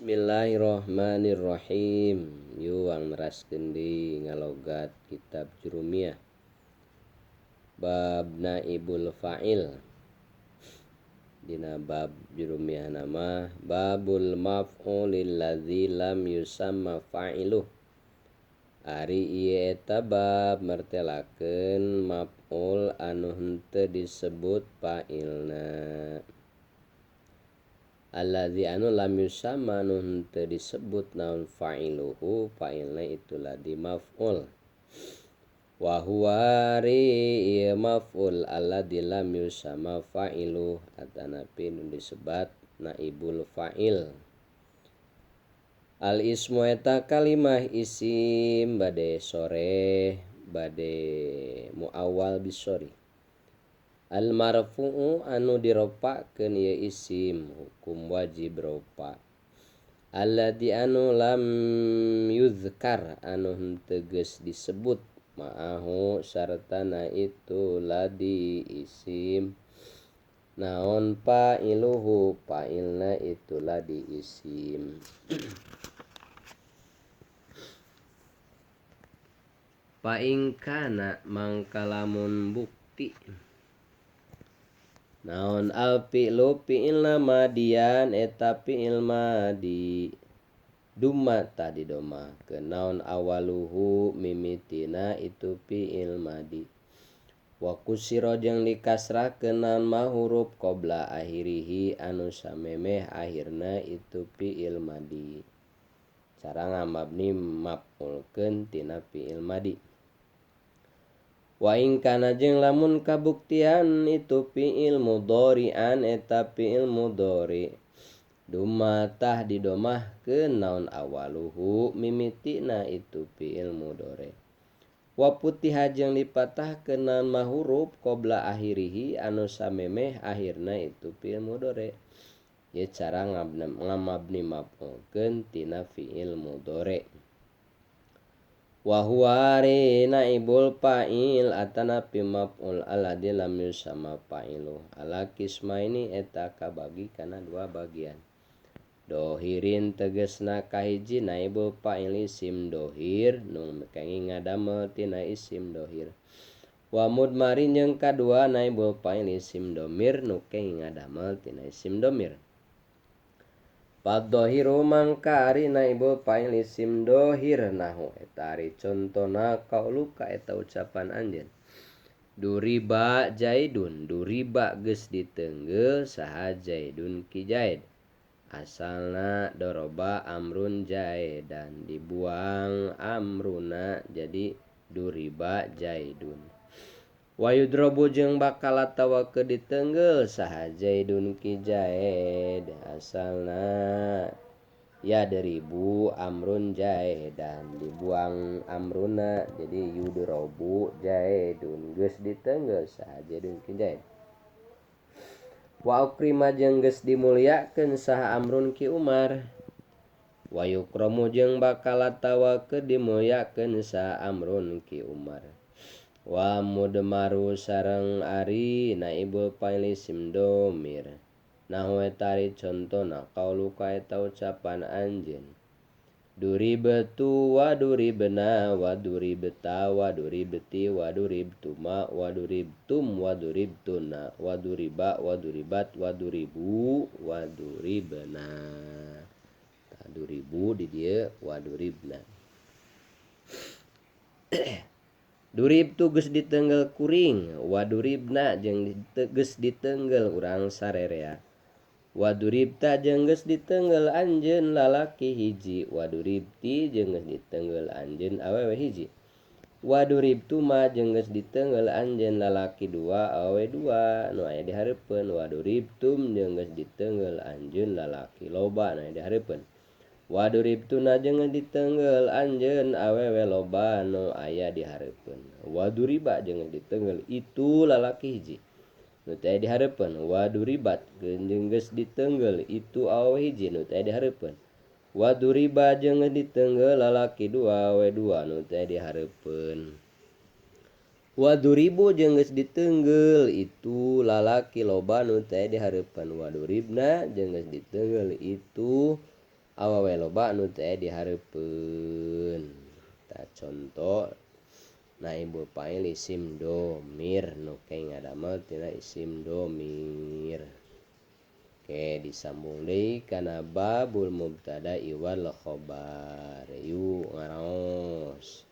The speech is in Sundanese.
Bismillahirrahmanirrahim. Yuang neraskeun deui ngalogat kitab Jurumiyah. Bab naibul fa'il. Dina bab Jurumiyah nama babul maf'ulil ladzi lam yusamma fa'iluh. Ari ieu eta bab mertelakeun maf'ul anu henteu disebut fa'ilna. Alladzi anu lam yusamma anu henteu disebut naon fa'iluhu fa'ilna itu ladzi maf'ul. Wa huwa ari ieu maf'ul alladzi lam yusamma fa'iluh atanapi nu disebat naibul fa'il. Al ismu eta kalimah isim bade sore bade muawwal bisori. Al marfu'u anu diropakeun ieu isim hukum wajib ropa. Alladzi anu lam yuzkar anu henteu geus disebut ma'ahu sartana itu ladzi isim naon fa'iluhu fa'ilna itu ladzi isim. Fa in kana mangka lamun bukti naon al fi'lu fi'ilna madian eta fi'il madi dumma tadi doma ke naon awaluhu mimitina itu fi'il madi wa kusira jeung dikasrahkeun naon ma huruf qabla akhirihi anu samemeh akhirna itu fi'il madi. Cara ngamabni maf'ulkeun tina fi'il madi. Wa in kana jeung lamun kabuktian itu fi'il mudhari'an eta fi'il mudhari dumma tah didomahkeun naon awaluhu mimitina itu fi'il mudhari. Wa putiha jeung dipatahkeun naon ma huruf qabla akhirihi anu samemeh akhirna itu fi'il mudhari. Ieu cara ngamabni maf'ulkeun tina fi'il mudhari. Wa huwa ari naibul fa'il atanapi maf'ul alladzi lam yusamma fa'iluh. Ala kismaini eta kabagi kana dua bagian. Dohirin tegesna kahiji naibul fa'il isim dohir nu kenging ngadamel tina isim dohir. Wa mudmarin jeung kadua naibul fa'il isim domir nu kenging ngadamel tina isim domir. Padhahiru mangka ari naibul fa'il isim dohir nahu eta ari contona kauluka eta ucapan anjeun. Duriba Zaidun, duriba geus ditenggel saha Zaidun ki Zaid. Asalna doroba amrun Zaidan dibuang amruna jadi duriba Zaidun. Wa yudrobu jeung bakal atawa keur ditenggel saha Zaidun ki Zaid. Asalna ya deribu amrun Zaidan dibuang amruna jadi yudrobu Zaidun geus ditenggel saha Zaidun ki Zaid. Wa ukrima jeung geus dimulyakeun saha amrun ki Umar. Wa yukramu jeung bakal atawa keur dimulyakeun saha amrun ki Umar. Wa mudmaru sareng ari naibul fa'il isim domir. Nahu eta ari contona kauluka eta ucapan anjeun. Duribtu wa duribna wa duribta wa duribti wa duribtuma wa duribtum wa duribtuna wa duriba wa duribat wa duribu wa duribna. Tah duribu di dieu wa duribna. Duribtu geus ditenggel kuring, waduribna jeung geus ditenggel urang sarerea. Waduribta jeung geus ditenggel anjeun lalaki hiji, waduribti jeung geus ditenggel anjeun awewe hiji. Waduribtuma jeung geus ditenggel anjeun lalaki dua awewe dua nu aya di hareupeun. Waduribtum jeung geus ditenggel anjeun lalaki loba nu aya di hareupeun. Waduribtuna jeung ditenggel anjeun awewe loba nu aya di hareupeun. Waduriba jeung ditenggel itu lalaki hiji nu teh di hareupeun. Waduribat jeung geus ditenggel itu awewe hiji nu teh di hareupeun. Waduriba jeung ditenggel lalaki dua awewe dua nu teh di hareupeun. Waduribu jeung geus ditenggel itu lalaki loba nu teh di hareupeun. Waduribna jeung geus ditenggel itu Awewe loba anu teu aya dihareupeun. Tah conto naibul fa'il isim domir nu ke ngadamel tina isim domir. Oke, disambung deui kana babul mubtada wal khobar. Yuk ngaraos.